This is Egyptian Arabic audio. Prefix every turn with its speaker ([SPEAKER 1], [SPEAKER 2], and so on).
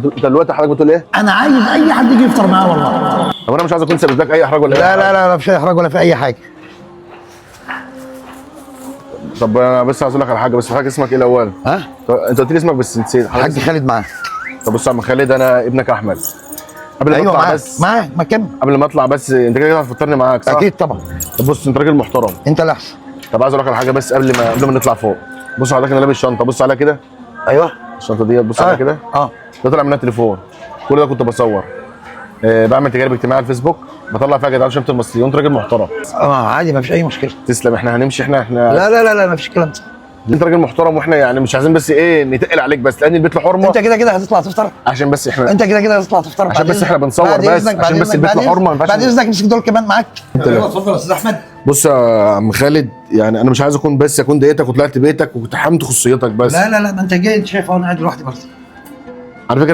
[SPEAKER 1] انت دلوقتي حضرتك بتقول ايه؟
[SPEAKER 2] انا عايز اي حد يجي يفطر معايا والله.
[SPEAKER 1] طب انا مش عايز اكون سبب لك اي احراج ولا
[SPEAKER 2] لا لا لا لا، مفيش اي احراج ولا في اي حاجة.
[SPEAKER 1] طب انا بس عايز اقول لك على حاجة، بس حضرتك اسمك ايه الاول؟
[SPEAKER 2] ها؟
[SPEAKER 1] طب انت قلت لي اسمك بس نسيت. حضرتك
[SPEAKER 2] الحاج خالد معاه.
[SPEAKER 1] طب بص يا عم خالد، انا ابنك احمد. قبل ما
[SPEAKER 2] ايوه
[SPEAKER 1] اطلع
[SPEAKER 2] معاك
[SPEAKER 1] بس،
[SPEAKER 2] معاك، ما كمل.
[SPEAKER 1] قبل ما اطلع بس، انت كده كده هتفطرني معاك صح؟
[SPEAKER 2] اكيد طبعا.
[SPEAKER 1] طب بص، انت راجل محترم.
[SPEAKER 2] انت اللي احسن.
[SPEAKER 1] طب عايز اقول لك على حاجة بس قبل ما نطلع فوق. بص حضرتك، انا لابس شنطه، بص عليها كده.
[SPEAKER 2] ايوه.
[SPEAKER 1] الشنطة ديت بص عليها كده. ده طلع منها تليفون، كل ده كنت بصور. بعمل تجارب اجتماعية على الفيسبوك، بطلع فيها جدعان شنطه المصريين، وانت راجل محترم.
[SPEAKER 2] عادي، ما فيش اي مشكلة.
[SPEAKER 1] تسلم. احنا هنمشي، احنا
[SPEAKER 2] لا لا لا لا، ما فيش الكلام ده.
[SPEAKER 1] انت راجل محترم، واحنا يعني مش عايزين بس ايه نتقل عليك، بس لان البيت له حرمه.
[SPEAKER 2] انت كده كده هتطلع تفطر.
[SPEAKER 1] عشان بس احنا
[SPEAKER 2] انت كده كده هتطلع تفطر.
[SPEAKER 1] عشان بس احنا بنصور
[SPEAKER 2] بعد
[SPEAKER 1] بس،
[SPEAKER 2] إذنك،
[SPEAKER 1] عشان
[SPEAKER 2] بعد
[SPEAKER 1] بس
[SPEAKER 2] إذنك،
[SPEAKER 1] البيت
[SPEAKER 2] بعد
[SPEAKER 1] له حرمه، ما
[SPEAKER 2] إذنك،
[SPEAKER 1] ينفعش.
[SPEAKER 2] بعد اذنك امسك دول كمان معاك.
[SPEAKER 1] لا.
[SPEAKER 2] اتفضل يا استاذ احمد.
[SPEAKER 1] بص يا عم خالد، يعني انا مش عايز اكون بس اكون ضايقتك وطلعت بيتك وتحمت خصوصيتك بس.
[SPEAKER 2] لا لا لا، ما انت جاي، انت شايف انا قاعد لوحدي برضه.
[SPEAKER 1] على فكرة.